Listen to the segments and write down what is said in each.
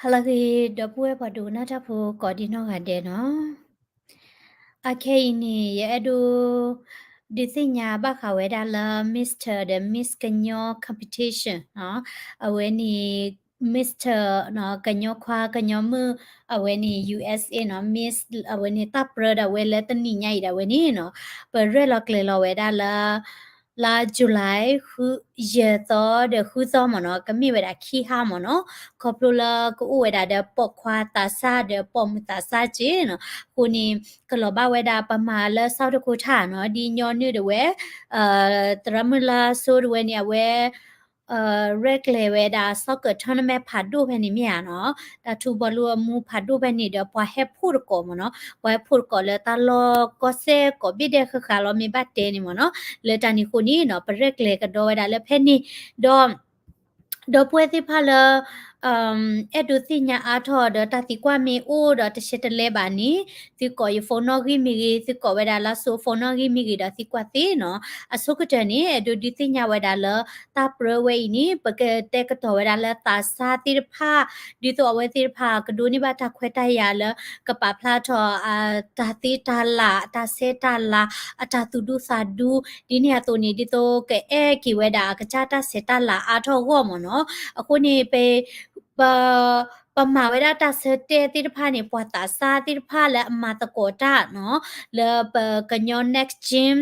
ဟါလၢအဂ့ၤ ဒီပုၢ်ဝဲၢ်ပှၤဒိကနၣ်တၢ်ဖိကိးဒံနီၢ်ဂၤဒဲးနီၤ. အခဲအံၤန့ၣ် ယအဲၣ်ဒိး ဒုးသ့ၣ်ညါဘၣ်ဃးဝဲဒၣ်လၢ Mister ဒီး Miss ကညီ competition နီၤ. အဝဲန့ၣ် Mister နီၤ ကညီခွါကညီမုၣ် အဝဲန့ၣ် ယူႇအၢၣ်စ်အ့ နီၤ Miss အဝဲန့ၣ်တၢ်ပြၢဒီးအဝဲလၢတနံၤညါအံၤဒီးအဝဲန့ၣ်နီၤ ပရဲၣ်လီၤကျဲၤလီၤဝဲဒၣ်လၢ လါ July ဃု ယဲၢ်သီဒီးဃုသီမ့ၢ်နီၤ ကမ့ၢ်ဝဲဒၣ်ခံဟါမ့ၢ်နီၤ ခီဖျိလၢကအိၣ်ဝဲဒၣ်ဒီးပိာ်ခွါသးစၢ်ဒီးပိာ်မုၣ်သးစၢ်က့နီၤ အဃိန့ၣ် ကလီၤဘၣ်ဝဲဒၣ်ပမၤလၢ South Dakota နီၤ ဒ်ညီနုၢ်ဒၣ်ဝဲ သရၣ်မုၣ်လါစိၤဒၣ်ဝဲန့ၣ် အဝဲ ရဲၣ်ကျဲၤဝဲဒၣ် soccer tournament ဖးဒိၣ်ဖဲန့ၣ်မ့ၢ်ဧါနီၤ တၢ်ထူဘီလူအမူဖးဒိၣ်ဖဲန့ၣ်ဒီးပှၤဟဲဖှိၣ်တကိးမ့ၢ်နီၤ ပှၤဟဲဖှိၣ်တကိးလၢတၢ်လီၢ်ကီၢ်စဲၣ်ကိးဘ့ၣ်ဒဲးဃၣ်ဃၣ်လီၤမ့ၢ်ဘၣ်တဲန့ၣ်မ့ၢ်နီၤ လၢတၢ်န့ၣ်အဃိန့ၣ်နီၤ ပရဲၣ်ကျဲၤကဒီးဝဲဒၣ်လၢဖဲန့ၣ် ဒီး ဒီပုၢ်ဝဲၢ်သ့ၣ်တဖၣ်လၢ အဲၣ်ဒိးသ့ၣ်ညါအါထီၣ်ဒီးတၢ်သံကွၢ်မ့ၢ်အိၣ်ဒီးတဆဲးတလဲဘၣ်န့ၣ် သုကိးယ phone နီၣ်ဂံၢ်မ့ၢ်ဂ့ၤ သုကိးဝဲဒၣ်လါစိၤ phone နီၣ်ဂံၢ်မ့ၢ်ဂ့ၤဒီးသံကွၢ်သ့နီၤ အဆိကတၢၢ်န့ၣ် အဲၣ်ဒိးဒုးသ့ၣ်ညါဝဲဒၣ်လၢ တၢ်ပြၢဝဲအံၤန့ၣ် ပကတဲကတီၤဝဲဒၣ်လၢသးစၢ်သ့ၣ်တဖၣ် ဒ်သိးအဝဲသ့ၣ်တဖၣ်ကဒိးန့ၢ်ဘၣ်တၢ်ခွဲးတၢ်ယာ်လၢ ကပာ်ဖျါထီၣ် တၢ်သ့တၢ်လၤ အတၢ်ဆဲးတၢ်လၤ အတၢ်သူၣ်ဒူသးဒူ ဒ်န့ၣ်အသိးန့ၣ် ဒ်သိးကအဲၣ်က့ၤဝဲဒၣ်အကစၢ်တၢ်ဆဲးတၢ်လၤအါထီၣ်အဂီၢ်မ့ၢ်နီၤ အဃိန့ၣ် ပ ပ ပမၤဝဲဒၣ်တၢ်ဆၢတဲာ်သ့ၣ်တဖၣ်န့ၣ် ပှၤသးစၢ်သ့ၣ်တဖၣ်လၢအမၤသကိးတၢ်နီၤ လၢပကညီ Next Gen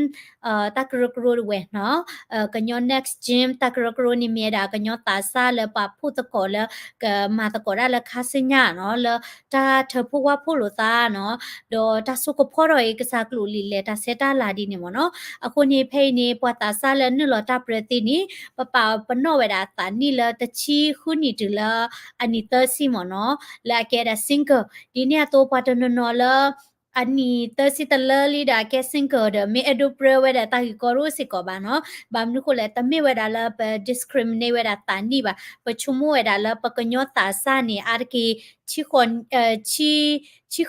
တၢ်ကရၢကရိဒၣ်ဝဲနီၤ ကညီ Next Gen တၢ်ကရၢကရိန့ၣ်မ့ၢ်ဝဲဒၣ်ကညီသးစၢ်လၢပှၤဖှိၣ်သကိးလၢ ကမၤသကိးတၢ်လၢခါဆူညါနီၤ လၢတၢ်ထၢဖှိၣ်ဝၣ်ဖှိၣ်လိာ်သးနီၤ ဒီးတၢ်ဆိကဖီထီၣ်အံၤကစၢ်ကျိာ်လံာ်လဲၢ်တၢ်ဆဲးတၢ်လၤဒ်န့ၣ်မ့ၢ်နီၤ အဃိန့ၣ် ဖဲအံၤန့ၣ် ပှၤသးစၢ်လၢနုာ်လီၤတၢ်ပြၢသ့န့ၣ် ပပာ်ပနီၣ်ဝဲဒၣ်အသးနံၣ်လၢတဆံဃုနံၣ်တုၤလၢ အနံၣ်သၢဆံမ့ၢ်နီၤ လၢအကဲဒၣ် single ဒ်န့ၣ်အသိးပှၤတနီၤနီၤလၢ အနံၣ်သၢဆံတလၢလံဒီးအကဲ single ဒီးမ့ၢ်အဲၣ်ဒိးပြၢဝဲဒၣ်တၢ်ဂ့ၢ်ကီတအိၣ်စ့ၢ်ကီးဘၣ်နီၤ ဘၣ်မနုၤဃိလဲၣ် တမ့ၢ်ဝဲဒၣ်လၢပ discriminate ဝဲဒၣ်သးနံၣ်ဘၣ် ပဆိကမိၣ်ဝဲဒၣ်လၢပကညီသးစၢ်န့ၣ် အါတက့ၢ် ဆံ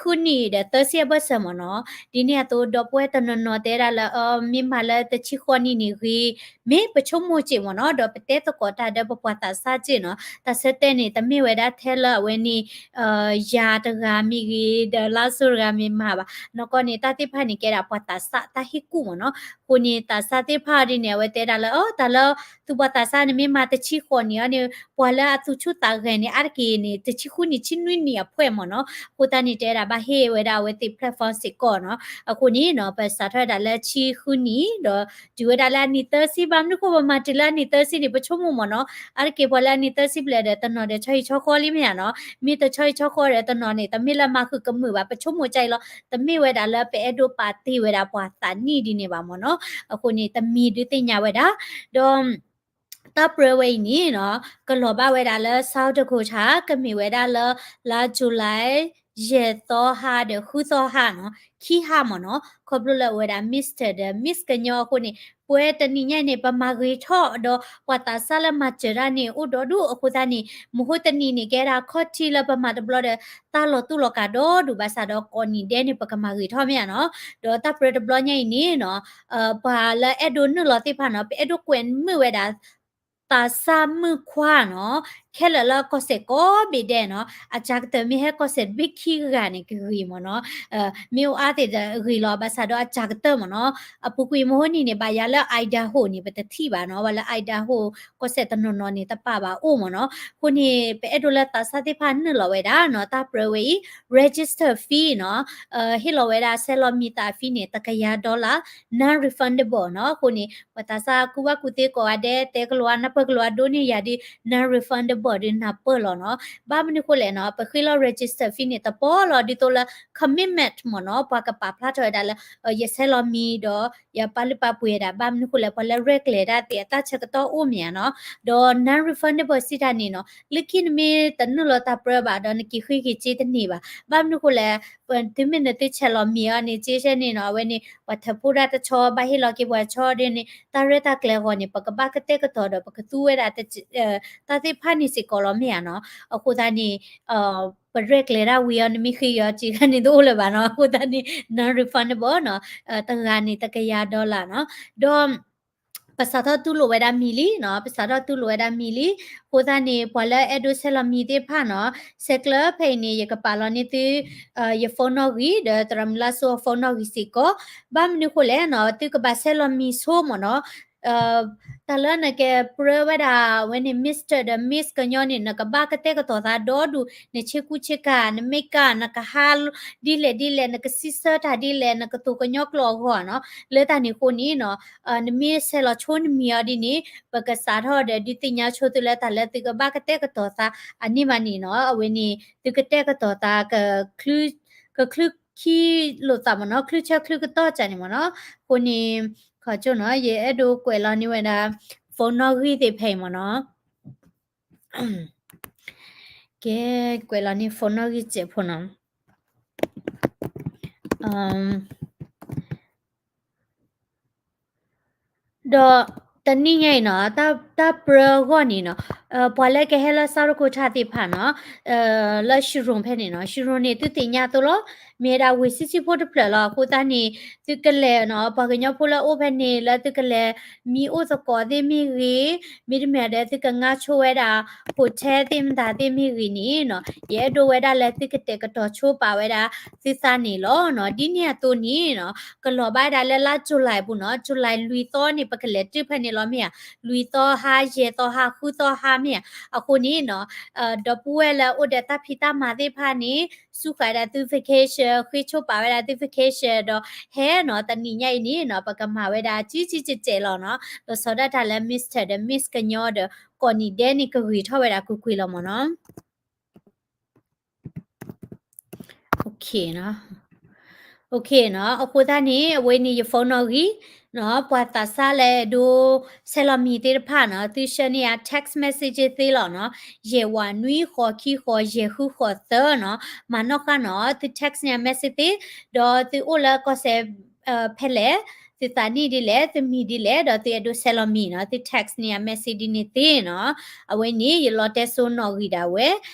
ဃုနံၣ်ဒီးသၢဆံအဘၢၣ်စၢၤမ့ၢ်နီၤ ဒ်န့ၣ်အသိးဒီပုၢ်ဝဲၢ်တနီၤနီၤတဲဒၣ်လၢ မ့ၢ်မၤလၢတဆံဃိးနံၣ်န့ၣ်ဂ့ၤ မ့ၢ်ပဆိကမိၣ်စ့ၢ်မ့ၢ်နီၤ ဒီးပတဲသကိးတၢ်ဒီးပပှၤသးစၢ်စ့ၢ်နီၤ တၢ်ဆၢတဲာ်န့ၣ် တမ့ၢ်ဝဲဒၣ်ထဲလၢအဝဲန့ၣ် ယၤတဂၤမ့ၢ်ဂ့ၤ ဒီးလါစိၤတဂၤမ့ၢ်မၤဘၣ် နီၢ်ကီၢ်န့ၣ် တၢ်သ့ၣ်တဖၣ်န့ၣ် ကဲဒၣ်ပှၤသးစၢ်တၢ်ဟ့ၣ်ကူၣ်မ့ၢ်နီၤ အဃိန့ၣ် သးစၢ်သ့ၣ်တဖၣ်ဒ်န့ၣ် အဝဲတဲဒၣ်လၢ တၢ်လၢ သုပှၤသးစၢ်န့ၣ် မ့ၢ်မၤတဆံဃိးနံၣ်အီၤန့ၣ် ပှၤလၢအသူၣ်ဆူၣ်သးဂဲၤန့ၣ် အါတက့ၢ်န့ၣ် တဆံဃုနံၣ် ဆံနွံနံၣ်အဖှဲၣ်မ့ၢ်နီၤ အဃိသတးန့ၣ် တဲဒၣ်ဘၣ်ဟ့ၣ်ဝဲဒၣ်အဝဲသ့ၣ် platform စ့ၢ်ကီးနီၤ အဃိန့ၣ်နီၤ ပစးထီၣ်ဝဲဒၣ်လၢဆံဃုနံၣ် ဒီးတုၤဝဲဒၣ်လၢအနံၣ်သၢဆံ ဘၣ်မနုၤဃိပမၤတုၤလၢအနံၣ်သၢဆံန့ၣ် ပဆိကမိၣ်မ့ၢ်နီၤ အါတက့ၢ်ပှၤလၢအနံၣ်သၢဆံဘျဲၣ်ဒီး တနီၤဒီးဆီဟံၣ်ဆီဃီလံမ့ၢ်ဧါနီၤ မ့ၢ်တဆီဟံၣ်ဆီဃီဒီးတနီၤန့ၣ် တမ့ၢ်လၢမၤဃုာ်ကမုာ်ဘၣ် ပဆိကမိၣ်ကအံၤလီၤ တမ့ၢ်ဝဲဒၣ်လၢပအဲၣ်ဒိးပာ်တ့ၢ်ဝဲဒၣ်ပှၤသးနံၣ်ဒ်န့ၣ်ဘၣ်မ့ၢ်နီၤ အဃိန့ၣ် တမံၤဒုးသ့ၣ်ညါဝဲဒၣ် ဒီး တၢ်ပြၢဝဲအံၤန့ၣ်နီၤ ကလီၤဘၣ်ဝဲဒၣ်လၢ South Dakota ကမ့ၢ်ဝဲဒၣ်လၢ လါ July ယဲၢ်သီဟါဒီးဃုသီဟါနီၤ ခံဟါမ့ၢ်နီၤ ခီဖျိလၢအဝဲဒၣ် Mister ဒီး Miss ကညီအဃိန့ၣ် ပဝဲတနံၤညါအံၤန့ၣ် ပမၤဂ့ၤထီၣ်ဒီး ပှၤသးစၢ်လၢမၤစၢၤတၢ်န့ၣ် အိၣ်ဒီဒူၣ်အဃိသတးန့ၣ် မဟိတနံၤန့ၣ် ကဲဒၣ်ခီၣ်ထံးလၢပမၤတဘျီဒီး တၢ်လီၤတူၢ်လီၤကာ်ဒီဒူၣ်ဘၣ်ဆၣ်ဒီးကိးနံၤဒဲးန့ၣ် ပကမၤဂ့ၤထီၣ်မ့ၢ်ဧါနီၤ ဒီးတၢ်ပြၢတဘျီညါအံၤန့ၣ်နီၤ ပှၤလၢအဲၣ်ဒိးနုာ်လီၤသ့ၣ်တဖၣ်နီၤ ပအဲၣ်ဒိးကွဲးမုာ်ဝဲဒၣ် သးစၢ်မုၣ်ခွါနီၤ ခဲလၢာ်လၢကီၢ်စဲၣ်ကိးဘ့ၣ်ဒဲးနီၤ အစှၤကတၢၢ်မ့ၢ်ဟဲကီၢ်စဲၣ်တဘ့ၣ်ခံဂၤန့ၣ် ကဂ့ၤမ့ၢ်နီၤ မ့ၢ်အိၣ်အါသ့ၣ်ဒီးဂ့ၤလီၤ ဘၣ်ဆၣ်ဒီးအစှၤကတၢၢ်မ့ၢ်နီၤ အပူၤကွံာ်မဟိနံၤန့ၣ် ဘၣ်ယၤလၢ Idaho န့ၣ် ပတထံၣ်ဘၣ်နီၤ ဝဲလၢ Idaho ကီၢ်စဲၣ်တနီၤနီၤန့ၣ် တပာ်ဘၣ်အိၣ်မ့ၢ်နီၤ အဃိန့ၣ် ပအဲၣ်ဒိးလၢသးစၢ်သ့ၣ်တဖၣ်နုာ်လီၤဝဲဒၣ်နီၤ တၢ်ပြၢဝဲအံၤ register fee နီၤ ဟ့ၣ်လီၤဝဲဒၣ်ဆဲးလီၤမံၤသး fee န့ၣ် တကယၤ dollar non refundable နီၤ အဃိန့ၣ် ပှၤသးစၢ်ကူၣ်ဘၣ်ကူၣ်သ့ကိးဂၤဒဲး တဲကလိၤအါ နၢ်ပၢၢ်ကလိၤအါ ဒိးန့ၢ်ယၤဒ် non refundable ဒ်နၢ်ပၢၢ်လီၤနီၤ ဘၣ်မနုၤဃိလဲၣ်နီၤ ပဃ့လီၤ register fee န့ၣ် တပီလီၤဒ်သိးလၢ commitment မ့ၢ်နီၤ ပှၤကပာ်ဖျါထီၣ်ဝဲဒၣ်လၢ ယဆဲးလီၤမံၤဒီး ယပာ်လုၢ်ပာ်ပှ့ၤဝဲဒၣ် ဘၣ်မနုၤဃိလဲၣ် ပှၤလၢရဲၣ်ကျဲၤဒၣ်သ့ၣ်အတၢ်ဆၢကတီၢ်အိၣ်မ့ၢ်ဧါနီၤ ဒီး non refundable စံးတၢ်န့ၣ်နီၤ လၢခံနမ့ၢ်တနုာ်လီၤတၢ်ပြၢဘၣ်ဒီး နက့ၤဃ့က့ၤစ့တန့ၢ်ဘၣ် ဘၣ်မနုၤဃိလဲၣ် ပသုမ့ၢ်နသုဆဲးလီၤမံၤအီၤန့ၣ် စ့ဆဲန့ၣ်နီၤ အဝဲန့ၣ် ပှၤထၢဖှိၣ်ဒၣ်တဆီ ဘၣ်ဟ့ၣ်လီၤက့ၤပှၤဆီဒ်န့ၣ် တၢ်ရဲၣ်တၢ်ကျဲၤအဂီၢ်န့ၣ် ပကဘၣ်ကတဲာ်ကတီၤဒီး ပကသူဝဲဒၣ် တၢ်သ့ၣ်တဖၣ်န့ၣ်စ့ၢ်ကီးလီၤမ့ၢ်ဧါနီၤ အဃိသတးန့ၣ် ပရဲၣ်ကျဲၤဒၣ်ဝံၤအီၤ နမ့ၢ်ဃ့က့ၤအီၤစ့ၢ်ကီးန့ၣ် တအိၣ်လၢၤဘၣ်နီၤ အဃိသတးန့ၣ် non refundable နီၤ တဂၤန့ၣ် တကယၤ dollar နီၤ ဒီး ပစးထီၣ်တူၢ်လိာ်ဝဲဒၣ်မံၤလံနီၤ, ပစးထီၣ်တူၢ်လိာ်ဝဲဒၣ်မံၤလံ. အဃိသတးန့ၣ် ပှၤလၢအဲၣ်ဒိးဆဲးလီၤမံၤသ့ၣ်တဖၣ်နီၤ, ဆဲးကျၢဖဲအံၤန့ၣ် ယကပာ်လီၤန့ၢ်သု ယ phone နီၣ်ဂံၢ် ဒီးသရၣ်မုၣ်လါစိၤအ phone နီၣ်ဂံၢ်စ့ၢ်ကီး. ဘၣ်မနုၤဃိလဲၣ်နီၤ, သုကဘၣ်ဆဲးလီၤမံၤဆိမ့ၢ်နီၤ တၢ်လၢနကပြၢဝဲဒၣ်ဝဲန့ၣ် Mister ဒီး Miss ကညီန့ၣ် နကဘၣ်ကတဲာ်ကတီၤသးဒီဒူၣ်, နဆ့ကူဆ့ကၤ, န makeup, နကဟးဒ်လဲၣ်ဒ်လဲၣ်, နကစံးဆၢတၢ်ဒ်လဲၣ်, နကတိၤကညီကျိာ်အဂီၢ်နီၤ. လၢတၢ်န့ၣ်အဃိန့ၣ်နီၤ, နမ့ၢ်ဆဲးလီၤဆိနမံၤအီၤဒ်န့ၣ် ပကစးထီၣ်ဒီးဒုးသ့ၣ်ညါဆိသုလၢတၢ်လၢသုကဘၣ်ကတဲာ်ကတီၤသးအန့ၢ်ဘၣ်န့ၣ်နီၤ. အဝဲန့ၣ် သုကတဲာ်ကတီၤသး ကချုးခံလိာ်သးမ့ၢ်နီၤ, ချုးဆၢချုးကတီၢ်ကၢ်န့ၣ်မ့ၢ်နီၤ. အဃိန့ၣ် ခီကၠိနီၤ, ယအဲၣ်ဒိးကွဲးလီၤန့ၢ်ဝဲဒၣ် phone နီၣ်ဂံၢ်သ့ၣ်ဖဲအံၤမ့ၢ်နီၤ. ကဲ, ကွဲးလီၤန့ၢ် phone နီၣ်ဂံၢ်စဲးဖိနီၤ. ဒီးတနံၣ်ညါအံၤနီၤ, တၢ်ပြၢအဂီၢ်န့ၣ်နီၤ, ပှၤလၢကဟဲလၢ South Dakota သ့ၣ်တဖၣ်နီၤ, လၢ Sharon ဖဲန့ၣ်နီၤ, Sharon န့ၣ် သုသ့ၣ်ညါအသိးလီၤ, မ့ၢ်ဝဲဒၣ်ဝ့ၢ်ဆံးဆံးဖိတဖျၢၣ်လီၤ. အဃိသတးန့ၣ် သုကလဲၤနီၤ, ပှၤကညီဖိလၢအအိၣ်ဖဲန့ၣ် လၢသုကလဲၤမံအိၣ်သကိးသ့ၣ်မ့ၢ်ဂ့ၤ, မ့တမ့ၢ်ဒီးသုကငါဆိဝဲဒၣ် hotel သ့ၣ်မတၤသ့ၣ်မ့ၢ်ဂ့ၤန့ၣ်နီၤ, ယအဲၣ်ဒိးဝဲဒၣ်လၢသုကတဲာ်ကတီၤဆိပာ်ဝဲဒၣ်သုသးန့ၣ်လီၤနီၤ. ဒ်န့ၣ်အသိးန့ၣ်နီၤ, ကလီၤဘၣ်ဝဲဒၣ်လၢလါ July ပူၤနီၤ, July လွံၢ်သီန့ၣ် ပကလဲၤတုၤဖဲန့ၣ်လီၤမ့ၢ်ဧါ, လွံၢ်သီဟါ, ယဲၢ်သီဟါ, ဃုသီဟါမ့ၢ်ဧါ. အဃိန့ၣ်နီၤ, ဒီပုၢ်ဝဲၢ်လၢအိၣ်ဒီးတၢ်ဖံးတၢ်မၤသ့ၣ်တဖၣ်န့ၣ် ဆူၣ်ဃာ်ဝဲဒၣ်သု vacation, ဃ့ဆိပာ်ဝဲဒၣ်သု vacation ဒီးဟဲနီၤ, တနံၤညါအံၤန့ၣ်နီၤ, ပကမၤဝဲဒၣ်ကံကံကဲးကဲးလီၤနီၤ. လီၤဆီဒၣ်တၢ်လၢ Mister ဒီး Miss ကညီဒီး ကိးနံၤဒဲးန့ၣ် ကဂ့ၤထီၣ်ဝဲဒၣ်ကွ့ၢ်ကွ့ၢ်လီၤမ့ၢ်နီၤ. အဃိသတးန့ၣ် အဝဲန့ၣ်ယ phone နီၣ်ဂံၢ်နီၤ, ပှၤသးစၢ်လၢအဲၣ်ဒိးဆဲးလီၤမံၤသ့ၣ်တဖၣ်နီၤ, သုဆှၢန့ၢ်ယၤ text message သ့လီၤနီၤ, ယဲၢ်ဝးနွံဃိးခံဃိးယဲၢ်ဃုဃိးသၢနီၤ, မၤနီၣ်ဃာ်နီၤ, သု text န့ၢ်ယၤ message သ့, ဒီးသုအိၣ်လၢကီၢ်စဲၣ် ဖဲလဲၣ်, သုသးနံၣ်ဒ်လဲၣ်, သုမံၤဒ်လဲၣ်, ဒီးသုအဲၣ်ဒိးဆဲးလီၤမံၤနီၤ, သု text န့ၢ်ယၤ message ဒ်န့ၣ်သ့နီၤ. အဝဲန့ၣ် ယလီၤတဲာ်ဆိနီၣ်ဂံၢ်ဒၣ်ဝဲ,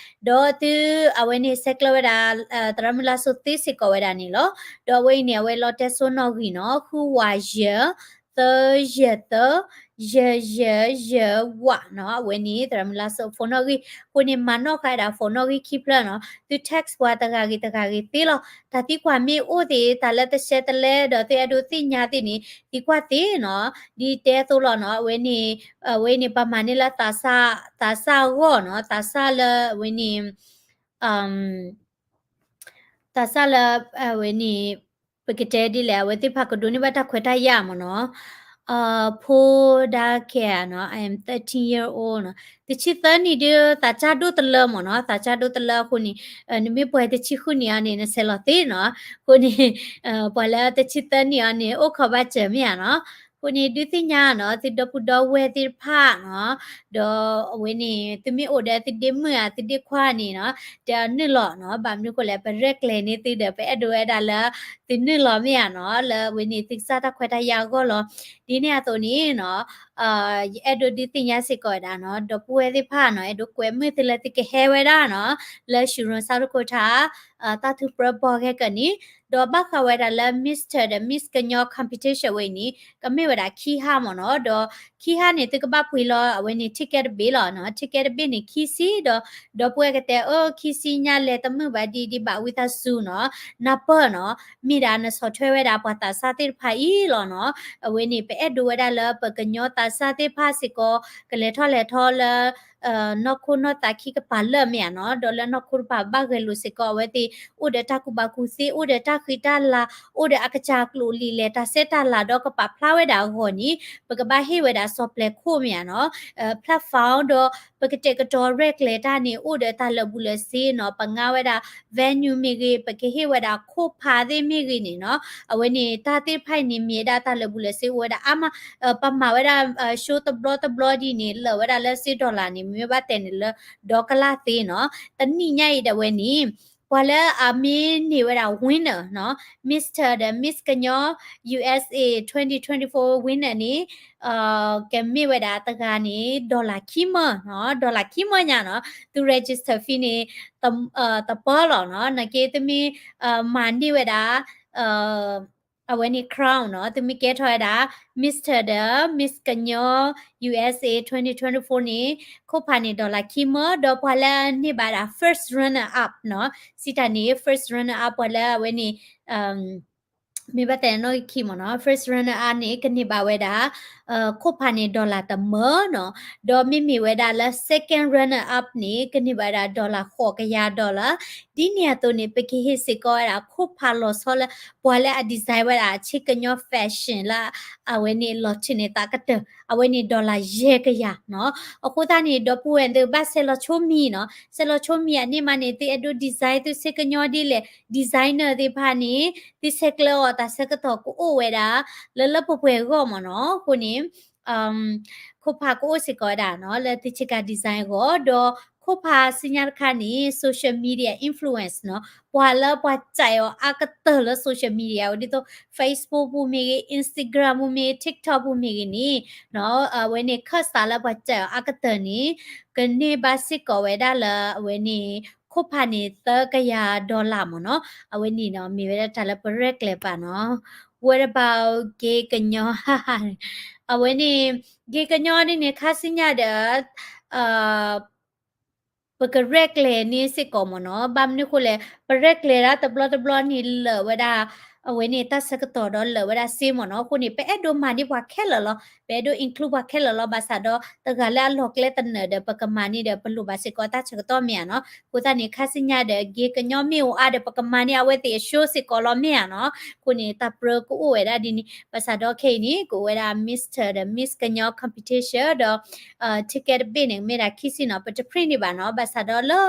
ဒီးသု အဝဲန့ၣ်ဆဲးကျၢဝဲဒၣ် သရၣ်မုၣ်လါစိၤသ့စ့ၢ်ကီးဝဲဒၣ်န့ၣ်လီၤ. ဒီးအဝဲအံၤန့ၣ် အဝဲလီၤတဲာ်ဆိနီၣ်ဂံၢ်နီၤ, ဃုဝးယဲၢ်, သၢယဲၢ်သၢ, ယဲၢ်ယဲၢ်ယဲၢ်ဝးနီၤ. အဝဲန့ၣ် သရၣ်မုၣ်လါစိၤ phone နီၣ်ဂံၢ်, အဃိန့ၣ် မၤနီၣ်ဃာ်ဝဲဒၣ် phone နီၣ်ဂံၢ်ခံဖျၢၣ်နီၤ, သု text ပှၤတဂၤဂ့ၤတဂၤဂ့ၤသ့လီၤ. တၢ်သံကွၢ်မ့ၢ်အိၣ်သ့, တၢ်လၢတရှဲတလဲဒီးသုအဲၣ်ဒိးသ့ၣ်ညါသ့ၣ်န့ၣ် သံကွၢ်သ့နီၤ, ဒ်တဲအသိးလီၤနီၤ. အဝဲန့ၣ် အဝဲန့ၣ် ပမၤန့ၢ်လၢသးစၢ်, သးစၢ်အဂီၢ်နီၤ, သးစၢ်လၢအဝဲန့ၣ် သးစၢ်လၢ အဝဲန့ၣ် ပကတဲဒ်လဲၣ်, အဝဲသ့ၣ်တဖၣ်ကဒိးန့ၢ်ဘၣ်တၢ်ခွဲးတၢ်ယာ်မ့ၢ်နီၤ. ဖိဒါကဲနီၤ, I am thirteen year old နီၤ, တဆံသၢနံၣ်ဒုး သးစၢ်ဒိၣ်တလၢမ့ၢ်နီၤ, သးစၢ်ဒိၣ်တလၢအဃိန့ၣ် နမ့ၢ်ပှဲၤတဆံဃုနံၣ်အီၤန့ၣ် နဆဲးလီၤသ့နီၤ. အဃိန့ၣ် ပှၤလၢတဆံသၢနံၣ်အီၤန့ၣ် အိၣ်ခိးဘၣ်စၢၤမ့ၢ်ဧါနီၤ. အဃိန့ၣ် ဒုးသ့ၣ်ညါနီၤ သုဒီပုၢ်ဒီဝဲၢ်သ့ၣ်တဖၣ်နီၤ, ဒီးအဝဲန့ၣ် သုမ့ၢ်အိၣ်ဒီးသုဒ့မုၣ်ဧါ သုဒ့ခွါန့ၣ်နီၤ, တဲအီၤနုာ်လီၤနီၤ, ဘၣ်မနုၤဃိလဲၣ် ပရဲၣ်ကျဲၤန့ၢ်သုဒီး ပအဲၣ်ဒိးဝဲဒၣ်လၢ သုနုာ်လီၤမ့ၢ်ဧါနီၤ, လၢအဝဲန့ၣ် သုကစၢ်တၢ်ခွဲးတၢ်ယာ်အဂီၢ်လီၤ. ဒ်န့ၣ်အသိးန့ၣ်နီၤ ယအဲၣ်ဒိးဒုးသ့ၣ်ညါစ့ၢ်ကီးဝဲဒၣ်နီၤ, ဒီပုၢ်ဝဲၢ်သ့ၣ်တဖၣ်နီၤ, အဲၣ်ဒိးကွဲမုာ်သုလၢသုကဟဲဝဲဒၣ်နီၤ, လၢ Sharon South Dakota တၢ်ထူၣ်ပြၢဘီၣ်ခဲကနံၣ်, ဒီးဘၣ်ဃးဝဲဒၣ်လၢ Mister ဒီး Miss ကညီ competition ဝဲအံၤန့ၣ် ကမ့ၢ်ဝဲဒၣ်ခံဟါမ့ၢ်နီၤ, ဒီးခံဟါန့ၣ် သုကဘၣ်ပှ့ၤလီၤ အဝဲန့ၣ် ticket တဘ့ၣ်လီၤနီၤ, ticket တဘ့ၣ်န့ၣ် ခံဆံ, ဒီး ဒီပုၢ်ဝဲၢ်ကတဲအၢ ခံဆံညါလဲၤတမုာ်ဘၣ်ဒ်ဒ်ဘၣ်ဝံသးစူၤနီၤ, နၢ်ပၢၢ်နီၤ, မ့ၢ်ဒၣ်နဆီၣ်ထွဲဝဲဒၣ်ပှၤသးစၢ်သ့ၣ်တဖၣ်အံၤလီၤနီၤ. အဝဲန့ၣ် ပအဲၣ်ဒိးဝဲဒၣ်လၢပကညီသးစၢ်သ့ၣ်တဖၣ်စ့ၢ်ကီး ကလဲၤထီၣ်လဲၤထီလၢ နီၢ်ခိနီၢ်သးခံကပၤလၢာ်မ့ၢ်ဧါနီၤ, ဒီးလၢနီၢ်ခိတဖၣ်ဘၣ်ဂဲၤလိာ်စ့ၢ်ကီး အဝဲသ့ၣ်အိၣ်ဒီးတၢ်ကူၣ်ဘၣ်ကူၣ်သ့, အိၣ်ဒီးတၢ်ဃံတၢ်လၤ, အိၣ်ဒီးအကစၢ်ကျိာ်လံာ်လဲၢ်တၢ်ဆဲးတၢ်လၤ ဒီးကပာ်ဖျါဝဲဒၣ်အဂီၢ်န့ၣ် ပကဘၣ်ဟ့ၣ်ဝဲဒၣ်စီၤပျဲခိၣ်မ့ၢ်ဧါနီၤ, platform ဒီးပကတဲာ်ကတီၤရဲၣ်ကျဲၤတၢ်န့ၣ် အိၣ်ဒီးတၢ်လၢာ်ဘူၣ်လၢာ်စ့နီၤ, ပငါဝဲဒၣ် venue မ့ၢ်ဂ့ၤ, ပကဟ့ၣ်ဝဲဒၣ်ခိၣ်ဖးသ့ၣ်မ့ၢ်ဂ့ၤန့ၣ်နီၤ, အဝဲန့ၣ် တၢ်သ့ၣ်တဖၣ်အံၤန့ၣ် မ့ၢ်ဝဲဒၣ်တၢ်လၢာ်ဘူၣ်လၢာ်စ့အိၣ်ဝဲဒၣ်အါမး, ပမၤဝဲဒၣ် show တဘျီတဘျီဒ်န့ၣ် လၢာ်ဝဲဒၣ်လၢစ့ dollar န့ၣ် မ့ၢ်ဘၣ်တဲန့ၣ်လၢ ဒီကလၢ်သ့နီၤ, တနံၣ်ညါအံၤဒၣ်ဝဲန့ၣ် ပှၤလၢအမ့ၢ်န့ၢ်ဝဲဒၣ် winner နီၤ, Mister ဒီး Miss ကညီ USA twenty twenty-four winner န့ၣ် ကမ့ၢ်ဝဲဒၣ်တဂၤန့ၣ် dollar ခံမၢနီၤ, dollar ခံမၢညါနီၤ, သု register fee န့ၣ် တပၢလီၤနီၤ, နာ်က့သုမ့ၢ်မၤန့ၢ်ဝဲဒၣ် အဝဲန့ၣ် crown နီၤ, သုမ့ၢ်ကဲထီၣ်ဝဲဒၣ် Mister ဒီး Miss ကညီ ယူႇအၢၣ်စ့ၣ် twenty twenty-four န့ၣ် ခိၣ်ဖးန့ၣ် dollar ခံမၢ, ဒီးပှၤလၢအန့ၢ်ဘၣ်ဒၣ် first runner up နီၤ, စံးတၢ်န့ၣ် first runner up ပှၤလၢအဝဲန့ၣ် မ့ၢ်ဘၣ်တဲနီၣ်ဂံၢ်ခံမၢ်နီၤ, first runner up န့ၣ် ကန့ၢ်ဘၣ်ဝဲဒၣ် ခိၣ်ဖးန့ၣ် dollar တမၢနီၤ, ဒီးမ့မ့ၢ်ဝဲဒၣ်လၢ second runner up န့ၣ် ကန့ၢ်ဘၣ်ဝဲဒၣ် dollar ဃိးကယၤ dollar, ဒ်န့ၣ်အသိးန့ၣ် ပကဟ့ၣ်စ့ၢ်ကီးဝဲဒၣ် ခိၣ်ဖးလီၤဆီလၢ ပှၤလၢအ design ဝဲဒၣ် ဆ့ကညီ fashion လၢ အဝဲန့ၣ် လီၤထုးန့ၢ်သးကတၢၢ် အဝဲန့ၣ် dollar ယဲၢ်ကယၤနီၤ. အဃိသတးန့ၣ် ဒီပုၢ်ဝဲၢ်သ့ၣ် ဘၣ်ဆဲးလီၤဆိမံနီၤ, ဆဲးလီၤဆိမံအန့ၣ်မးန့ၣ် သုအဲၣ်ဒိး design သုဆ့ကညီဒ်လဲၣ် designer သ့ၣ်တဖၣ်န့ၣ် သုဆဲးကျၢအီၤတၢ်ဆၢကတီၢ်ကအိၣ်ဝဲဒၣ် လၢလၢပှဲၤပှဲၤအဂီၢ်မၢ်နီၤ. အဃိန့ၣ် ခိၣ်ဖးကအိၣ်စ့ၢ်ကီးဝဲဒၣ်နီၤ လၢသုဆ့ကၤ design အဂီၢ်, ဒီးခိၣ်ဖးဆူညါတခါန့ၣ် social media influence နီၤ, ပှၤလၢပှၤစဲးအီၤအါကတၢၢ်လၢ social media ဒ်သိး Facebook ပူၤမ့ၢ်ဂ့ၤ, Instagram ပူၤမ့ၢ်ဂ့ၤ, TikTok ပူၤမ့ၢ်ဂ့ၤန့ၣ်နီၤ, အဝဲန့ၣ် ခၢၣ်စးလၢပှၤစဲးအီၤအါကတၢၢ်န့ၣ် ကန့ၢ်ဘၣ်စ့ၢ်ကီးဝဲဒၣ်လၢအဝဲန့ၣ် ခိၣ်ဖးန့ၣ် သၢကယၤ dollar မၢ်နီၤ. အဝဲန့ၣ်နီၤ မ့ၢ်ဝဲဒၣ်တၢ်လၢပရဲၣ်ကျဲၤပာ်နီၤ. What about က့ကညီ အဝဲန့ၣ် က့ကညီဒ်န့ၣ် ခါဆူညါဒီး ပကရဲၣ်ကျဲၤန့ၣ်စ့ၢ်ကီးမၢ်နီၤ. ဘၣ်မနုၤဃိလဲၣ် ပရဲၣ်ကျဲၤဒၣ်တဘျီတဘျီန့ၣ်လၢာ်ဝဲဒၣ် အဝဲန့ၣ်တၢ်ဆၢကတီၢ်ဒီးလၢာ်ဝဲဒၣ်စ့မၢ်နီၤ. အဃိန့ၣ် ပအဲၣ်ဒိးမၤန့ၢ်ပှၤခဲလၢာ်လီၤ, ပအဲၣ်ဒိး include ပှၤခဲလၢာ်လီၤ. ဘၣ်ဆၣ်ဒီးတဂၤလၢအလီၢ်ကျဲတနၢၤဒီး ပကမၤန့ၢ်ဒီး ပလိၣ်ဘၣ်စ့ၢ်ကီးတၢ်ဆၢကတီၢ်မ့ၢ်ဧါနီၤ. အဃိသတးန့ၣ် ခါဆူညါဒီး က့ကညီမ့ၢ်အိၣ်အါဒီး ပကမၤန့ၢ်အဝဲသ့ၣ်အ show စ့ၢ်ကီးလီၤမ့ၢ်ဧါနီၤ. အဃိန့ၣ် တၢ်ပြၢကအိၣ်ဝဲဒၣ်ဒ်န့ၣ် ဘၣ်ဆၣ်ဒီးခဲအံၤန့ၣ် ကအိၣ်ဝဲဒၣ် Mister ဒီး Miss ကညီ competition ဒီး ticket တဘ့ၣ်န့ၣ် မ့ၢ်ဒၣ်ခံဆံနီၤ, ပတ print န့ၢ်ဘၣ်နီၤ. ဘၣ်ဆၣ်ဒီးလၢ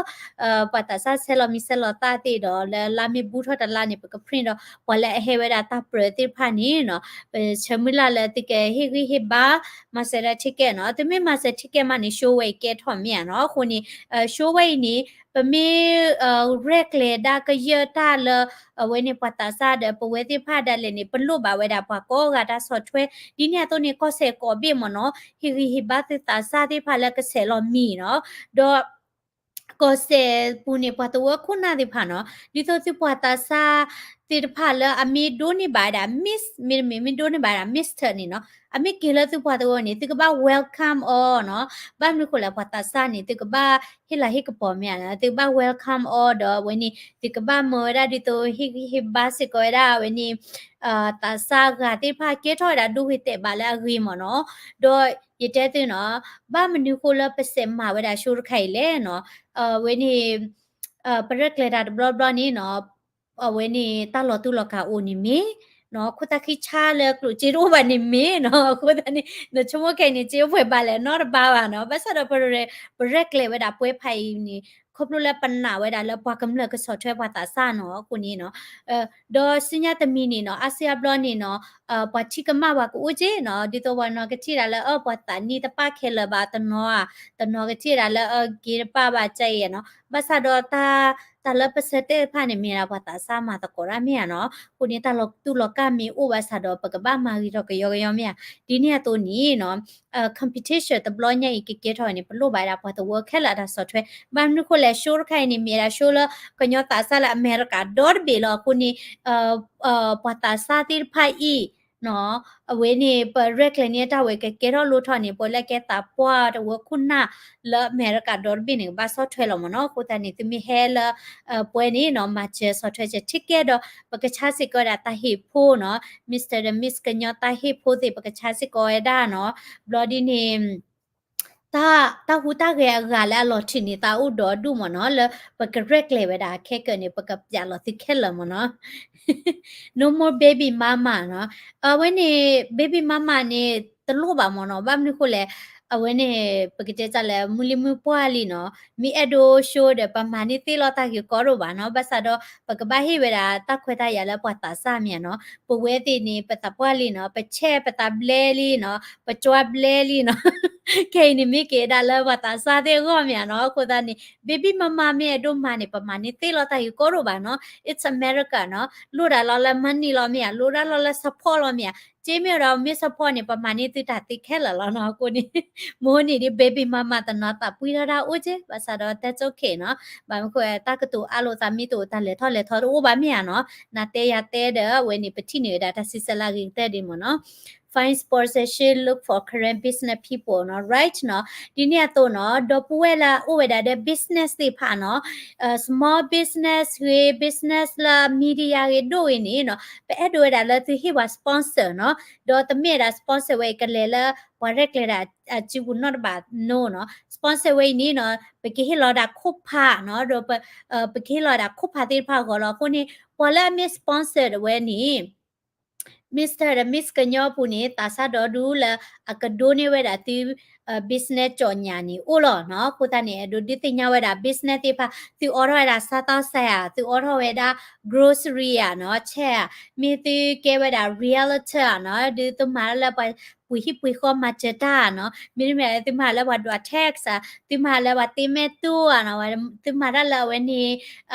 ပှၤသးစၢ်ဆဲးလီၤမံၤဆဲးလီၤသၣ်သ့ၣ်ဒီး လၢလါမ့ၢ်ဘူးထီၣ်တလါန့ၣ် ပက print ဒီး ပှၤလၢအဟဲဝဲဒၣ်တၢ်ပြၢသ့ၣ်တဖၣ်န့ၣ်နီၤ ပဆၢမုၢ်လၢ်လၢသုကဟ့ၣ်ဂံၢ်ဟ့ၣ်ဘါ မၤစၢၤဒၣ် ticket နီၤ. သုမ့ၢ်မၤစၢၤ ticket မးန့ၣ် show ဝဲအံၤကဲထီၣ်မ့ၢ်ဧါနီၤ. အဃိန့ၣ် show ဝဲအံၤန့ၣ် ပမ့ၢ် ရဲၣ်ကျဲၤဒၣ်ကယၢၢ်တၢ်လၢ အဝဲန့ၣ်ပှၤသးစၢ်ဒီး ပဝဲသ့ၣ်တဖၣ်ဒၣ်လဲာ်န့ၣ် ပလိၣ်ဘၣ်ဝဲဒၣ်ပှၤကိးဂၤတၢ်ဆီၣ်ထွဲ ဒ်န့ၣ်အသိးန့ၣ် ကီၢ်စဲၣ်ကိးဘ့ၣ်မ့ၢ်နီၤ ဟ့ၣ်ဂံၢ်ဟ့ၣ်ဘါသုသးစၢ်သ့ၣ်တဖၣ်လၢကဆဲးလီၤမံၤနီၤ. ဒီး ကီၢ်စဲၣ်ပူၤန့ၣ် ပှၤသဝီခိၣ်နၢ်သ့ၣ်တဖၣ်နီၤ ဒ်သိးသုပှၤသးစၢ်သ့ၣ်တဖၣ်လၢအမ့ၢ်ဒိးန့ၢ်ဘၣ်ဝဲဒၣ် Miss မ့တမ့ၢ် မ့ၢ်ဒိးန့ၢ်ဘၣ်ဝဲဒၣ် Mister န့ၣ်နီၤ အမ့ၢ်က့ၤလၢသုပှၤသဝီန့ၣ် သုကဘၣ် welcome အီၤနီၤ. ဘၣ်မနုၤဃိလဲၣ် ပှၤသးစၢ်န့ၣ် သုကဘၣ်ဟ့ၣ်လၤဟ့ၣ်ကပီၤမ့ၢ်ဧါနီၤ သုကဘၣ် welcome အီၤဒီးအဝဲန့ၣ် သုကဘၣ်မၢဝဲဒၣ်ဒ်သိး ဟ့ၣ်ဂံၢ်ဟ့ၣ်ဘါစ့ၢ်ကီးဝဲဒၣ်အဝဲန့ၣ် သးစၢ်ဂၤသ့ၣ်တဖၣ်ကဲထီၣ်ဝဲဒၣ်ဒိဂ့ၤတဲာ်ဘၣ်လၢအဂ့ၤမ့ၢ်နီၤ. ဒီးယတဲသုနီၤ ဘၣ်မနုၤဃိလၢပစဲးမၤဝဲဒၣ် show တခါအံၤလဲၣ်နီၤ အဝဲန့ၣ် ပရဲၣ်ကျဲၤတၢ်တဘျီဘျီန့ၣ်နီၤ အဝဲန့ၣ်တၢ်လီၤတူာ်လီၤကာ်အိၣ်န့ၣ်မ့ၢ် နီၤ ခိၣ်သၣ်ခံဆါလၢကျိၣ်စ့တအိၣ်ဘၣ်န့ၣ်မ့ၢ်နီၤ အဃိသတးန့ၣ် နဆိကမိၣ်ခဲအံၤန့ၣ် စ့အိၣ်ပှဲၤဘၣ်လဲၣ်နီတဘါဘၣ်နီၤ ဘၣ်ဆၣ်ဒီးပ ပရဲၣ်ကျဲၤဝဲဒၣ်ပွဲဖးအံၤန့ၣ် ခီဖျိလၢပနာ်ဝဲဒၣ်လၢပှၤကမျၢၢ်ကဆီၣ်ထွဲပှၤသးစၢ်နီၤ အဃိန့ၣ်နီၤ ဒီးဆူညါတမံၤန့ၣ်နီၤ အါစုအါဘျီန့ၣ်နီၤ ပှၤထံၣ်ကမၣ်ပှၤကအိၣ်က့နီၤ ဒ်သိးပှၤနီၢ်ကထံၣ်ဒၣ်လၢ အၢ ပှၤသးနံၣ်တပၣ်ခဲလၢာ်ဘၣ်တနီၤဧါ တနီၤကထံၣ်ဒၣ်လၢ အၢ က့တပၣ်ဘၣ်ကဲအံၤနီၤ ဘၣ်ဆၣ်ဒီးတၢ် တၢ်လၢပဆၢတဲာ်တဖၣ်န့ၣ် မ့ၢ်ဒၣ်ပှၤသးစၢ်မၤသကိးတၢ်မ့ၢ်ဧါနီၤ အဃိန့ၣ် တၢ်လီၤတူာ်လီၤကာ်မ့ၢ်အိၣ်ဘၣ်ဆၣ်ဒီး ပကဘၣ်မၤဂ့ၤထီၣ်ကယီကယီမ့ၢ်ဧါ ဒ်န့ၣ်အသိးန့ၣ်နီၤ competition တဘျီညါအံၤကကဲထီၣ်န့ၣ် ပလိၣ်ဘၣ်ဝဲဒၣ်ပှၤသဝီခဲလၢာ်အတၢ်ဆီၣ်ထွဲ ဘၣ်မနုၤဃိလဲၣ် show တခါအံၤန့ၣ် မ့ၢ်ဒၣ် show လၢကညီသးစၢ်လၢအမဲရကၤဒီတဘ့ၣ်လီၤ အဃိန့ၣ် ပှၤသးစၢ်သ့ၣ်တဖၣ်အံၤ အဝဲန့ၣ် ပရဲၣ်ကျဲၤန့ၢ်တၢ်ဝဲကကဲထီၣ်လိၣ်ထီၣ်န့ၣ် ပှၤလၢကဲသးပှၢ်တဝၢခိၣ်နၢ်လၢအမဲရကၤဒီတဘ့ၣ်န့ၣ် ကဘၣ်ဆီၣ်ထွဲလီၤမ့ၢ်နီၤ အဃိသတးန့ၣ် သုမ့ၢ်ဟဲလၢ ပွဲန့ၣ်နီၤ မၤစၢၤဆီၣ်ထွဲစၢၤ ticket ဒီး ပကဆါစ့ၢ်ကီးဝဲဒၣ်တၢ်ဟ့ၣ်ဖိနီၤ Mister ဒီး Miss ကညီတၢ်ဟ့ၣ်ဖိသ့ၣ် ပကဆါစ့ၢ်ကီးဝဲဒၣ်နီၤ ဘျီဒ်န့ၣ် တၢ်ဟူးတၢ်ဂဲၤအဂၤလၢအလီၤထုးန့ၢ်သးအိၣ်ဒီးဒူၣ်မ့ၢ်နီၤ လၢပကရဲၣ်ကျဲၤဝဲဒၣ်ခဲကၢန့ၣ် ပကပျးလီၤသုခဲလၢာ်မ့ၢ်နီၤ No more baby mama နီၤ အဝဲန့ၣ် baby mama န့ၣ် တလိၣ်ဘၣ်မ့ၢ်နီၤ ဘၣ်မနုၤဃိလဲၣ် အဝဲန့ၣ် ပကတဲတၢ်လၢမုၢ်လံမုၢ်ပှၢ်လံနီၤ မ့ၢ်အဲၣ်ဒိး show ဒီး ပမၤန့ၢ်သ့လီၤတၢ်ဂ့ၢ်ကီဒိၣ်ဘၣ်နီၤ ဘၣ်ဆၣ်ဒီး ပကဘၣ်ဟ့ၣ်ဝဲဒၣ်တၢ်ခွဲးတၢ်ယာ်လၢပှၤသးစၢ်မ့ၢ်နီၤ ပဝဲသ့ၣ်န့ၣ် ပသးပှၢ်လံနီၤ ပဆဲးပသးဘျဲလံနီၤ ပကွၢ်ဘျဲလံနီၤ ခဲအံၤန့ၣ်မ့ၢ်က့ၤဒၣ်လၢပှၤသးစၢ်သ့ၣ်အဂီၢ်မ့ၢ်နီၤ အဃိသတးန့ၣ် baby mama မ့ၢ်အဲၣ်ဒိးမၤန့ၣ် ပမၤန့ၢ်သ့လီၤတၢ်ဂ့ၢ်ကီဒိၣ်ဘၣ်နီၤ it's America နီၤ လိၣ်ဒၣ်လီၤလၢ money လီၤမ့ၢ်ဧါ လိၣ်ဒၣ်လီၤလၢ support လီၤမ့ၢ်ဧါ တ့မ့ၢ်ဒီး မ့ၢ် support န့ၣ် ပမၤန့ၢ်သုတၢ်သ့ခဲလၢာ်လီၤနီၤ. အဃိန့ၣ် မိၢ်န့ၣ်ဒ် baby mama တနီၤသးပှံထီၣ်တၢ်အိၣ်က့ ဘၣ်ဆၣ်ဒီး that's okay နီၤ. ဘၣ်မနုၤဃိ တၢ်ကတိၤအါလိာ်သးမ့ၢ်တအိၣ် တၢ်လဲၤထီၣ်လဲၤထီတအိၣ်ဘၣ်မ့ၢ်ဧါနီၤ. နတဲယၤတဲဒီး အဝဲန့ၣ် ပထံၣ်န့ၢ်ဝဲဒၣ်တၢ်စံးဆၢလၢအဂ့ၤကတၢၢ်ဒ်မ့ၢ်နီၤ. Find sponsorship, look for current business people နီၤ, right နီၤ. ဒ်န့ၣ်အသိးနီၤ ဒီပုၢ်ဝဲၢ်လၢအအိၣ်ဝဲဒၣ်ဒီး business သ့ၣ်တဖၣ်နီၤ, small business ဂ့ၤ business လၢ media ဂ့ၤဒိၣ်ဂ့ၤန့ၣ်နီၤ ပအဲၣ်ဒိးဝဲဒၣ်လၢသုဟ့ၣ်ပှၤ sponsor နီၤ. ဒီးတမ့ၢ်ဝဲဒၣ် sponsor ဝဲအံၤ ကလဲၤလၢပှၤရဲၣ်ကျဲၤဒၣ်အစုပူၤနီတဘ့ၣ်နီၤ. sponsor ဝဲအံၤန့ၣ်နီၤ ပကဟ့ၣ်လီၤဒၣ်ခိၣ်ဖးနီၤ, ဒီးပ ပကဟ့ၣ်လီၤဒၣ်ခိၣ်ဖးသ့ၣ်တဖၣ်အဂီၢ်လီၤ. အဃိန့ၣ် ပှၤလၢအမ့ၢ် sponsor ဝဲန့ၣ် Mister ဒီး Miss ကညီပူၤန့ၣ် သးစၢ်ဒီဒူၣ်လၢအကဒိးန့ၢ်ဝဲဒၣ်သု business ကၠီၣ်ညၣ်န့ၣ်အိၣ်လီၤနီၤ. အဃိသတးန့ၣ် အဲၣ်ဒိးဒုးသ့ၣ်ညါဝဲဒၣ် business သ့ၣ်တဖၣ် သုအိးထီၣ်ဝဲဒၣ် စးသီစးယၤ သုအိးထီၣ်ဝဲဒၣ် grocery ဧါနီၤ, ဆဲးဧါ, မ့ၢ်သုကဲဝဲဒၣ် realtor ဧါနီၤ, ဒုးသုမၤတၢ်လၢပှၤပှ့ၤဟံၣ်ပှ့ၤဃီမၤစၢၤတၢ်ဧါနီၤ, မ့တမ့ၢ်သုမၤလၢပှၤဒွး tax ဧါ, သုမၤလၢပှၤတ့မဲာ်တူၢ်ဧါနီၤ, သုမၤတၢ်လၢအဝဲန့ၣ်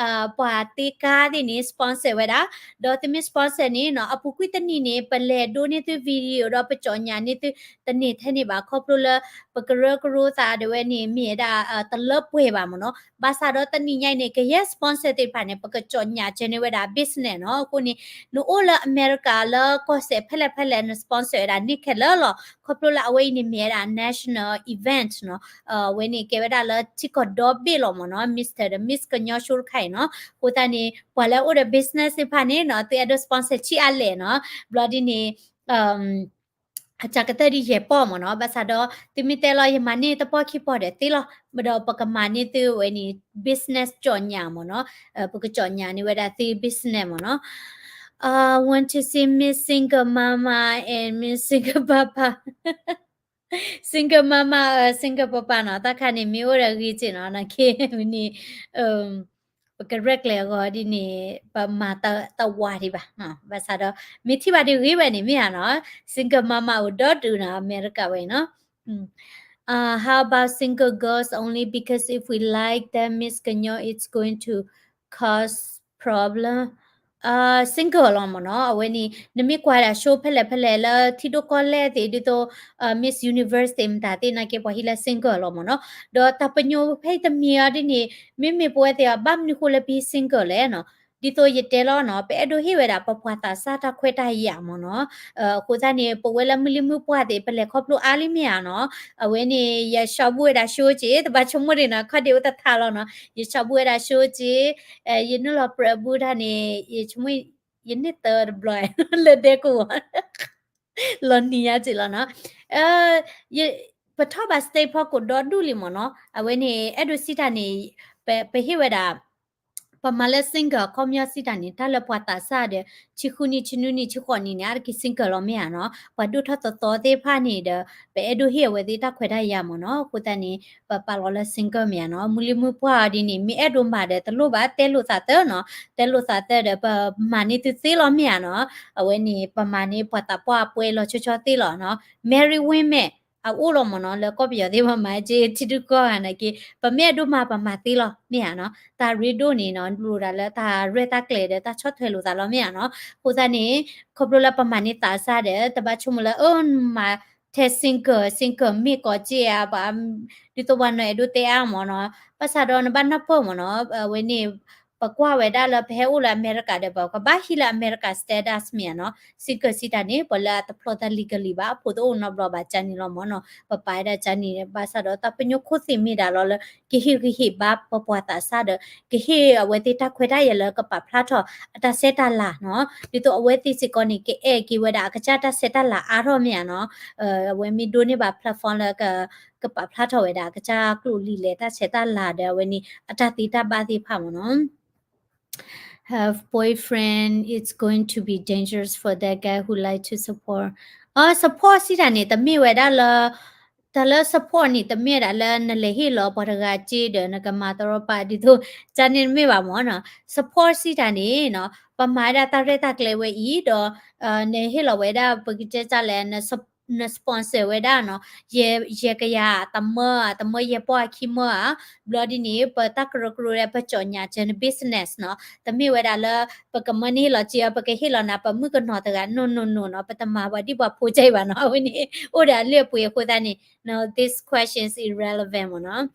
ပှၤတ့ကါသ့ၣ်န့ၣ် sponsor ဝဲဒၣ်, ဒီးသုမ့ၢ် sponsor န့ၣ်နီၤ အပူၤကွံာ်တနံၣ်န့ၣ် ပလဲၤဒိးန့ၢ်သု video ဒီးပကၠီၣ်ညၣ်န့ၢ်သုတန့ၢ်ထဲန့ၣ်ဘၣ် ခီဖျိလၢ ပကရၢကရိသးဒၣ်ဝဲန့ၣ် မ့ၢ်ဝဲဒၣ်တလၢပှဲၤဘၣ်မ့ၢ်နီၤ. ဘၣ်ဆၣ်ဒီးတနံၣ်ညါအံၤန့ၣ် ကယဲၢ် sponsor သ့ၣ်တဖၣ်န့ၣ် ပကကၠီၣ်ညၣ်စၢၤန့ၢ်ဝဲဒၣ် business နီၤ. အဃိန့ၣ် နအိၣ်လၢအမဲရကၤလၢကီၢ်စဲၣ်ဖဲလဲၣ်ဖဲလဲၣ် န sponsor ဝဲဒၣ်န့ၢ်ခဲလၢာ်လီၤ. ခီဖျိလၢအဝဲအံၤန့ၣ်မ့ၢ်ဝဲဒၣ် national event နီၤ. အဝဲန့ၣ်ကဲဝဲဒၣ်လၢထံကီၢ်ဒီဘ့ၣ်လီၤမ့ၢ်နီၤ Mister ဒီး Miss ကညီ show တခါအံၤနီၤ. အဃိသတးန့ၣ် ပှၤလၢအအိၣ်ဒီး business သ့ၣ်တဖၣ်န့ၣ်နီၤ သုအဲၣ်ဒိး sponsor ဆံးအါလဲၣ်နီၤ. ဘျီဒ်န့ၣ် အစှၤကတၢၢ်ဒ်ယဲၢ်ပီၢ်မ့ၢ်နီၤ. ဘၣ်ဆၣ်ဒီး သုမ့ၢ်တဲလီၤ ယမၤန့ၢ်တပီၢ်ခံပီၢ်ဒီးသ့လီၤ. ဒီးပကမၤန့ၢ်သုဝဲန့ၣ် business ကၠီၣ်ညၣ်မ့ၢ်နီၤ. ပကကၠီၣ်ညၣ်န့ၢ်ဝဲဒၣ်သု business မ့ၢ်နီၤ. I want to see Miss Single Mama and Miss Single Papa. Single Mama, Single Papa နီၤ. တၢ်ခါန့ၣ် မ့ၢ်အိၣ်ဒီးဂ့ၤစ့ၢ်နီၤ နာ်က့န့ၣ် ပကရဲၣ်ကျဲၤအဂီၢ်ဒ်န့ၣ် ပမၤတဝၤဒံးဘၣ်. ဘၣ်ဆၣ်ဒီး မ့ၢ်ထံၣ်ဘၣ်ဒ်ဂ့ၤဝဲန့ၣ်မ့ၢ်ဧါနီၤ. Single Mama အိၣ်ဒီဒူၣ်နီၤ အမဲရကၤဝဲအံၤနီၤ. Uh, how about single girls only? Because if we like them, Miss ကညီ it's going to cause problem. Single လီၤမ့ၢ်နီၤ. အဝဲန့ၣ် နမ့ၢ်ကွၢ်ဒၣ် show ဖဲလဲၣ်ဖဲလဲၣ်လၢထံဒိၣ်ကီၢ်လဲၢ်သ့ၣ် ဒ်သိး Miss Universe သ့ၣ်မတၤသ့ၣ်နာ်က့ ပှၤဟံးလၢ single လီၤမ့ၢ်နီၤ. ဒီးတၢ်ပညိၣ်ဖဲအံၤတမံၤအီၤဒ်န့ၣ် မ့မ့ၢ်ပဝဲသ့ၣ်အီၤ ဘၣ်မနုၤဃိလၢပဟံး single လဲၣ်နီၤ. ဒ်သိးယတဲလီၤနီၤ ပအဲၣ်ဒိးဟ့ၣ်ဝဲဒၣ်ပပှၤသးစၢ်တၢ်ခွဲးတၢ်ယာ်မ့ၢ်နီၤ. အဃိသတးန့ၣ် ပဝဲလၢမုၢ်လံၢ်မုၢ်ပှၢ်သ့ၣ် ပလဲၤခီဖျိအါလံမ့ၢ်ဧါနီၤ. အဝဲန့ၣ် ယဆှၢဘူးဝဲဒၣ် show က့ တဘၣ်ဆိကမိၣ်ဒံးနီၤ ခီဒံးအိၣ်တထါလီၤနီၤ. ယဆှၢဘူးဝဲဒၣ် show က့ ယနုာ်လီၤပြၢးဘူးတၢ်န့ၣ် ယဆိကမိၣ် ယန့ၢ်သၢတဘျီ လၢဒဲကဝီၤ လီၤနံၤယါစ့ၢ်လီၤနီၤ. ပထီၣ်ဘၣ် stage ဖီခိၣ်ဒီဒူၣ်လံမ့ၢ်နီၤ. အဝဲန့ၣ် အဲၣ်ဒိးစံးတၢ်န့ၣ် ပဟ့ၣ်ဝဲဒၣ် ပမၤလၢ single အခီပညီစံးတၢ်န့ၣ် တၢ်လၢပှၤသးစၢ်ဒီး ဆံဃုနံၣ် ဆံနွံနံၣ် ဆံဃိးနံၣ်န့ၣ် အါတက့ၢ် single လီၤမ့ၢ်ဧါနီၤ. ပှၤဒိၣ်ထီၣ်သီသီသ့ၣ်တဖၣ်န့ၣ်ဒီး ပအဲၣ်ဒိးဟ့ၣ်အဝဲသ့ၣ်တၢ်ခွဲးတၢ်ယာ်မ့ၢ်နီၤ. အဃိသတးန့ၣ် ပပာ်လီၤလၢ single မ့ၢ်ဧါနီၤ. မုၢ်လံၢ်မုၢ်ပှၢ်အီၤဒ်န့ၣ် မ့ၢ်အဲၣ်ဒိးမၤဒီးတလိၣ်ဘၣ် တဲလိာ်သးသၢနီၤ. တဲလိာ်သးသၢဒီး ပမၤန့ၢ်သုသ့လီၤမ့ၢ်ဧါနီၤ. အဝဲန့ၣ် ပမၤန့ၢ်ပှၤသးပှၢ်အပှဲၤလီၤဆီဆီသ့လီၤနီၤ. Married women အအိၣ်လီၤမ့ၢ်နီၤ. လၢကီၢ်ပယီၤသ့ၣ် ပမၤက့ ထံဒုၣ်ကီၢ်ဂၤနာ်က့ ပမ့ၢ်အဲၣ်ဒိးမၤ ပမၤသ့လီၤမ့ၢ်ဧါနီၤ. တၢ်ရ့ဒိၣ်န့ၣ်နီၤ လိၣ်ဒၣ်လၢတၢ်ရဲၣ်တၢ်ကျဲၤဒီး တၢ်ဆီၣ်ထွဲလိာ်သးလီၤမ့ၢ်ဧါနီၤ. အဃိသတးန့ၣ် ခီဖျိလၢပမၤန့ၢ်သးစၢ်ဒီး တဘၣ်ဆိကမိၣ်လၢ အၢ မၤထဲ single single မ့ၢ်ကီးက့ဧါ ပှၤ ဒ်သိးပှၤနီၢ်အဲၣ်ဒိးတဲအါမ့ၢ်နီၤ. ဘၣ်ဆၣ်ဒီးနဘၣ်နၢ်ပၢၢ်မ့ၢ်နီၤ အဝဲန့ၣ် ပကွၢ်ဝဲဒၣ်လၢပဟဲအိၣ်လၢအမဲရကၤဒီး ပကဘၣ်ဟံးလၢအမဲရကၤ status မ့ၢ်ဧါနီၤ. single စံးတၢ်န့ၣ် ပှၤလၢအတဖျီတၢ် legally ဘၣ် အဖိတအိၣ်နီတဘျီဘၣ် ကန့ၣ်လီၤမ့ၢ်နီၤ. ပပာ်ဝဲဒၣ်ကန့ၣ် ဘၣ်ဆၣ်ဒီးတၢ်ပညိၣ်ခိၣ်သ့ၣ်မ့ၢ်ဒၣ်လီၤလၢ ကဟ့ၣ်ဂံၢ်ဟ့ၣ်ဘါပပှၤသးစၢ်ဒီး ကဟ့ၣ်အဝဲသ့ၣ်တၢ်ခွဲးတၢ်ယာ်လၢကပာ်ဖျါထီၣ်အတၢ်ဆဲးတၢ်လၤနီၤ. ဒ်သိးအဝဲသ့ၣ်စ့ၢ်ကီးန့ၣ် ကအဲၣ်က့ၤဝဲဒၣ်အကစၢ်တၢ်ဆဲးတၢ်လၤအါထီၣ်မ့ၢ်ဧါနီၤ. အဝဲမ့ၢ်ဒိးန့ၢ်ဘၣ် platform လၢ ကပာ်ဖျါထီၣ်ဝဲဒၣ်အကစၢ်ကျိၣ်လံာ်လဲၣ် တၢ်ဆဲးတၢ်လၤဒီး အဝဲန့ၣ် အတၢ်သ့တၢ်ဘၣ်သ့ၣ်တဖၣ်မ့ၢ်နီၤ. Have boyfriend, it's going to be dangerous for that guy who like to support. အ support စံးတၢ်န့ၣ် တမ့ၢ်ဝဲဒၣ်လၢ တၢ်လၢ support န့ၣ် တမ့ၢ်ဝဲဒၣ်လၢနလဲၤဟ့ၣ်လီၤပှၤတဂၤစ့ဒီး နကမၤတရီပာ်ဒ်သိး ကန့ၣ်တမ့ၢ်ဘၣ်မ့ၢ်နီၤ. support စံးတၢ်န့ၣ်နီၤ ပမၤဝဲဒၣ်တၢ်ရဲၣ်တၢ်ကျဲၤဝဲအံၤဒီး နဟ့ၣ်လီၤဝဲဒၣ် ပကတဲတၢ်လဲၣ် န န sponsor ဝဲဒၣ်နီၤ, ယဲၢ်ကယၤတမၢဧါ, တမၢယဲၢ်ပီၢ်အခံမၢဧါ, ဘျီဒ်န့ၣ် ပတၢ်ကရၢကရိဒီး ပကၠီၣ်ညၣ်ကၢန business နီၤ, တမ့ၢ်ဝဲဒၣ်လၢ ပကမၢန့ၢ်ဟ့ၣ်လီၤစ့အီၤ ပကဟ့ၣ်လီၤနၤ ပမုၣ်ကနီၤတဂၤ no no no နီၤ, ပတမၤပှၤဒံၣ်ပှၤဖိကဲအံၤဘၣ်နီၤ, အဝဲန့ၣ် အိၣ်ဒီးအလုၢ်အပှ့ၤအဃိသတးန့ၣ် no, this question is irrelevant မ့ၢ်နီၤ.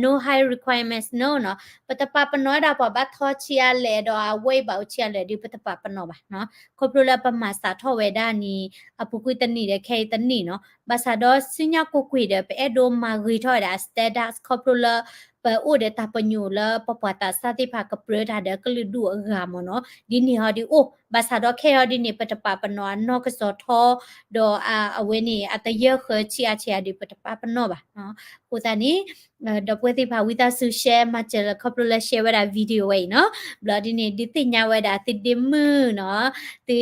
No high requirements, no နီၤ, ပတပာ်ပနီၣ်ဝဲဒၣ်ပှၤဘၣ်ထီဆံးအါလဲၣ် ဒီးအဝဲအံၤဘၣ်အိၣ်ဆံးအါလဲၣ်ဒီး ပတပာ်ပနီၣ်ဘၣ်နီၤ, ခီဖျိလၢပမၤစးထီၣ်ဝဲဒၣ်န့ၣ် အပူၤကွံာ်တနံၣ်ဒီးခဲအံၤတနံၣ်နီၤ, ဘၣ်ဆၣ်ဒီးဆူညါကိးကွံာ်ဒီး ပအဲၣ်ဒိးမၤဂ့ၤထီၣ်ဝဲဒၣ်အ status ခီဖျိလၢ ပအိၣ်ဒီးတၢ်ပညိၣ်လၢပပှၤသးစၢ်သ့ၣ်တဖၣ်ကပြၢတၢ်ဒီးကလုာ်ဒူၣ်အဂၤမ့ၢ်နီၤ, ဒ်န့ၣ်ဟီဒ်အိၣ်, ဘၣ်ဆၣ်ဒီးခဲအံၤဟီဒ်န့ၣ် ပတပာ်ပနီၣ်အနီၢ်ကစီၤထီ ဒီးအဝဲန့ၣ် အတယၢၢ်ဃၢဆံးအါဆံးအါဒီး ပတပာ်ပနီၣ်ဘၣ်နီၤ, အဃိသတးန့ၣ် ဒီပုၢ်ဝဲၢ်သ့ၣ်တဖၣ် ဝံသးစူၤ share မၤစၢၤလၢ ခီဖျိလၢ share ဝဲဒၣ် video ဝဲအံၤနီၤ, ဘျီဒ်န့ၣ် ဒုးသ့ၣ်ညါဝဲဒၣ်သုဒ့မုၣ်နီၤ, သု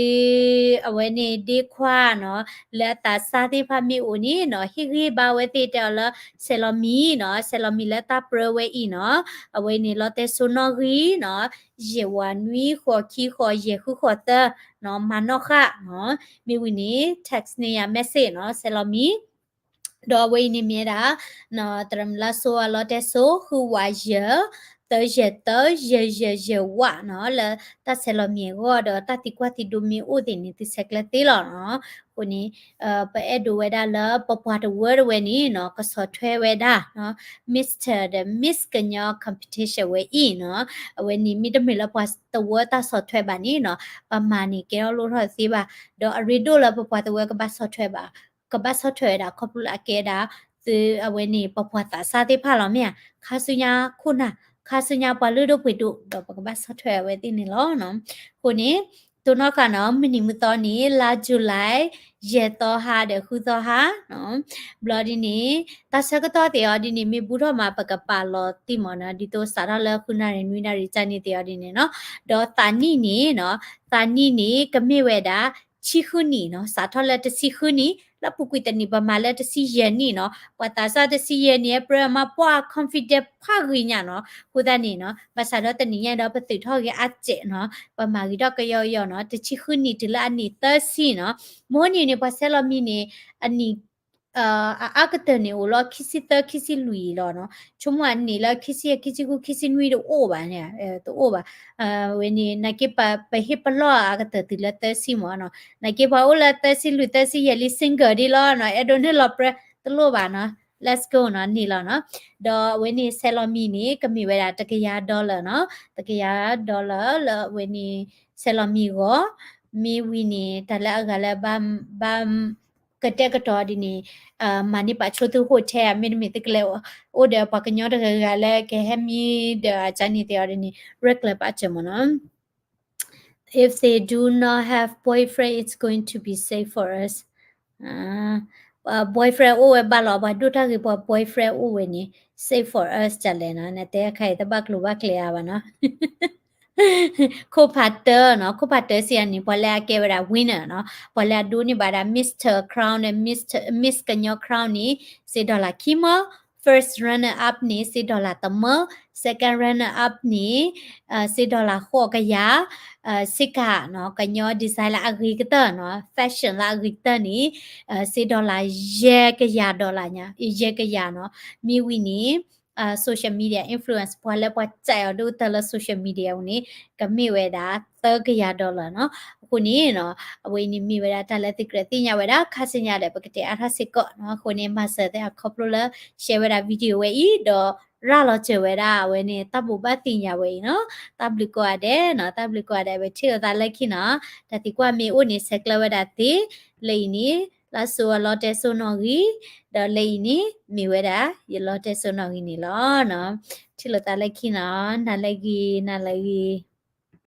အဝဲန့ၣ်ဒ့ခွါနီၤ, လၢအသးစၢ်သ့ၣ်တဖၣ်မ့ၢ်အိၣ်န့ၣ်နီၤ, ဟ့ၣ်ဂံၢ်ဘါဝဲသ့ၣ်တဲအီၤလၢ ဆဲးလီၤမံၤနီၤ, ဆဲးလီၤမံၤလၢတၢ်ပြၢဝဲအံၤနီၤ, အဝဲန့ၣ်လီတဲစိနီၣ်ဂံၢ်နီၤ, ယဲၢ်ဝးနွံဃိးခံဃိးယဲၢ်ဃုဃိးသၢနီၤ, မၤနီၣ်ဃာ်နီၤ, မ့ၢ်ဝံၤန့ၣ် text န့ၢ်ယၤ message နီၤ, ဆဲးလီၤမံၤ ဒီးအဝဲအံၤန့ၣ်မ့ၢ်ဝဲဒၣ် တရမုၢ်လၢစိအလီတဲစိ ဃုဝးယဲၢ် သၢယဲၢ်သၢ ယဲၢ်ယဲၢ်ယဲၢ်ဝးနီၤ, လၢတၢ်ဆဲးလီၤမံၤအဂီၢ်ဒီးတၢ်သံကွၢ်သံဒိးမ့ၢ်အိၣ်သ့ၣ်န့ၣ် သုဆဲးကျၢသ့လီၤနီၤ. အဃိန့ၣ် ပအဲၣ်ဒိးဝဲဒၣ်လၢပပှၤတဝၢတဝဲန့ၣ်နီၤ ကဆီၣ်ထွဲဝဲဒၣ် Mister ဒီး Miss ကညီ competition ဝဲအံၤနီၤ, အဝဲန့ၣ်မ့တမ့ၢ်လၢပှၤတဝၢတၢ်ဆီၣ်ထွဲဘၣ်န့ၣ်နီၤ, ပမၤန့ၣ်ကဲထီၣ်လိၣ်ထီၣ်သ့ဘၣ်, ဒီးအရ့ဒိၣ်လၢပပှၤတဝၢကဘၣ်ဆီၣ်ထွဲဘၣ် ကဘၣ်ဆီၣ်ထွဲဝဲဒၣ်ခီဖျိလၢအကဲဒၣ် သုအဝဲန့ၣ် ပပှၤသးစၢ်သ့ၣ်တဖၣ်လီၤမ့ၢ်ဧါ, ခါဆူညါခိၣ်နၢ် ခါဆူညါပှၤလုၢ်ဒိၣ်ပှ့ၤဒိၣ် ဒီးပကဘၣ်ဆီၣ်ထွဲအဝဲသ့ၣ်န့ၣ်လီၤ. အဃိန့ၣ် တိၢ်နီၣ်ဃာ်နီၤ မုၢ်နံၤမုၢ်သီန့ၣ် လါ July ယဲၢ်သီဟါဒီးဃုသီဟါနီၤ, ဘျီဒ်န့ၣ် တၢ်ဆၢကတီၢ်သ့ၣ်အီၤဒ်န့ၣ် မ့ၢ်ဘူးထီၣ်မး ပကပာ်လီၤသ့ၣ်မးနီၤ, ဒ်သိးစးထီၣ်လၢဃုနၣ်ရံၣ်နွံနၣ်ရံၣ်ကၢ်န့ၣ်သ့ၣ်အီၤဒ်န့ၣ်နီၤ, ဒီးသးနံၣ်န့ၣ်နီၤ, သးနံၣ်န့ၣ် ကမ့ၢ်ဝဲဒၣ် ဆံဃုနံၣ်နီၤ, စးထီၣ်လၢတဆံဃုနံၣ် လၢပူၤကွံာ်တနံၣ် ပမၤလၢတဆံယဲၢ်နံၣ်နီၤ, ပှၤသးစၢ်တဆံယဲၢ်နံၣ် ပြၢမးပှၢ် confident ဖးဂ့ၤညါနီၤ, အဃိသတးန့ၣ်နီၤ ဘၣ်ဆၣ်ဒီးတနံၣ်ညါဒီးပသုးထီၣ်ဂ့ၤအါစဲးနီၤ, ပမၤဂ့ၤထီၣ်ကယီကယီနီၤ, တဆံဃုနံၣ်တုၤလၢအနံၣ်သၢဆံနီၤ, မဟိန့ၣ်န့ၣ် ပှၤဆဲးလီၤမံၤန့ၣ် အနံၣ် အအါကတၢၢ်န့ၣ် အိၣ်လီၤခံဆံသၢ ခံဆံလွံၢ်လီၤနီၤ, ဆိကမိၣ်အနံၣ်လၢခံဆံယဲၢ် ခံဆံဃု ခံဆံနွံတအိၣ်ဘၣ်န့ၣ်, တအိၣ်ဘၣ်. ဝဲန့ၣ် နာ်က့ပဟ့ၣ်ပလီၢ်အကတၢၢ်တုၤလၢသၢဆံမးနီၤ, နာ်က့ပှၤအိၣ်လၢသၢဆံလွံၢ် သၢဆံယဲၢ်လံ single ဒ်လီၤနီၤ, အဲၣ်ဒိးနုာ်လီၤပြၢတလိၣ်ဘၣ်နီၤ, let's go နီၤ, န့ၣ်လီၤနီၤ. ဒီးအဝဲန့ၣ်ဆဲးလီၤမံၤန့ၣ် ကမ့ၢ်ဝဲဒၣ်တကယၤ dollar နီၤ, တကယၤ dollar လၢအဝဲန့ၣ် ဆဲးလီၤမံၤအဂီၢ်, မ့ၢ်ဝံၤန့ၣ် တၢ်လၢအဂၤလၢဘၣ် ဘၣ် ကတဲာ်ကတီၤဒ်န့ၣ်, မၤန့ၢ်ပာ်ဆိသု hotel မ့တမ့ၢ်သုကလဲၤအိၣ်ဒီးပှၤကညီတဂၤဂၤလၢကဟဲမံဒီးအကန့ၣ်သ့ၣ်အီၤဒ်န့ၣ် ရဲၣ်ကျဲၤပာ်စၢၤမးနီၤ. If they do not have boyfriend, it's going to be safe for us. boyfriend အိၣ်ဝဲဘၣ်လီၤ, ပှၤဒိၣ်တၢ်ဂ့ၤ ပှၤ boyfriend အိၣ်ဝဲန့ၣ် safe for us ဒ်လဲၣ်နီၤ, နတဲအခါအံၤတဘၣ်ကျိၤဘၣ်ကျဲၤအါဘၣ်နီၤ. ခိၣ်ဖးတၢနီၤ, ခိၣ်ဖးတၢစံးအါန့ၣ် ပှၤလၢအကဲဝဲဒၣ် winner နီၤ, ပှၤလၢအဒိးန့ၢ်ဘၣ်ဒၣ် Mister Crown ဒီး Mister Miss ကညီ Crown န့ၣ် စ့ dollar ခံမၢ, first runner up န့ၣ် စ့ dollar တမၢ, second runner up န့ၣ် စ့ dollar ဃိးကယၤ, စ့ကၤနီၤ, ကညီ design လၢအဂ့ၤကတၢၢ်နီၤ, fashion လၢအဂ့ၤကတၢၢ်န့ၣ် စ့ dollar ယဲၢ်ကယၤ dollar ညါ, ယဲၢ်ကယၤနီၤ, မ့ၢ်ဝံၤန့ၣ် social media influence ပှၤလၢပှၤစဲးအီၤဒိၣ်ကတၢၢ်လၢ social media အပူၤန့ၣ် ကမ့ၢ်ဝဲဒၣ် သၢကယၤ dollar နီၤ. အဃိန့ၣ်နီၤ အဝဲအံၤန့ၣ်မ့ၢ်ဝဲဒၣ်တၢ်လၢသုကြၢးသ့ၣ်ညါဝဲဒၣ် ခါဆူညါဒီး ပကတဲအါထီၣ်စ့ၢ်ကီးနီၤ. အဃိန့ၣ် မၤစၢၤသုအခီဖျိလၢ share ဝဲဒၣ် video ဝဲအံၤ ဒီးရၤလီၤစၢၤဝဲဒၣ်အဝဲန့ၣ် တၢ်ဘိးဘၣ်သ့ၣ်ညါဝဲအံၤနီၤ. တၢ်ဘျုးကိးဂၤဒဲးနီၤ, တၢ်ဘျုးကိးဂၤဒဲး ဝဲထံၣ်လိာ်သးလၢခံနီၤ. တၢ်သံကွၢ်မ့ၢ်အိၣ်န့ၣ် ဆဲးကျၢဝဲဒၣ်သ့, လၢအံၤန့ၣ် လါစိအလီတဲစိနီၣ်ဂံၢ်, ဒီးလၢအံၤန့ၣ် မ့ၢ်ဝဲဒၣ်ယလီတဲစိနီၣ်ဂံၢ်န့ၣ်လီၤ. ထံၣ်လိာ်သးလၢခံနီၤ, နၤလၢဂ့ၤ, နၤလၢဂ့ၤ.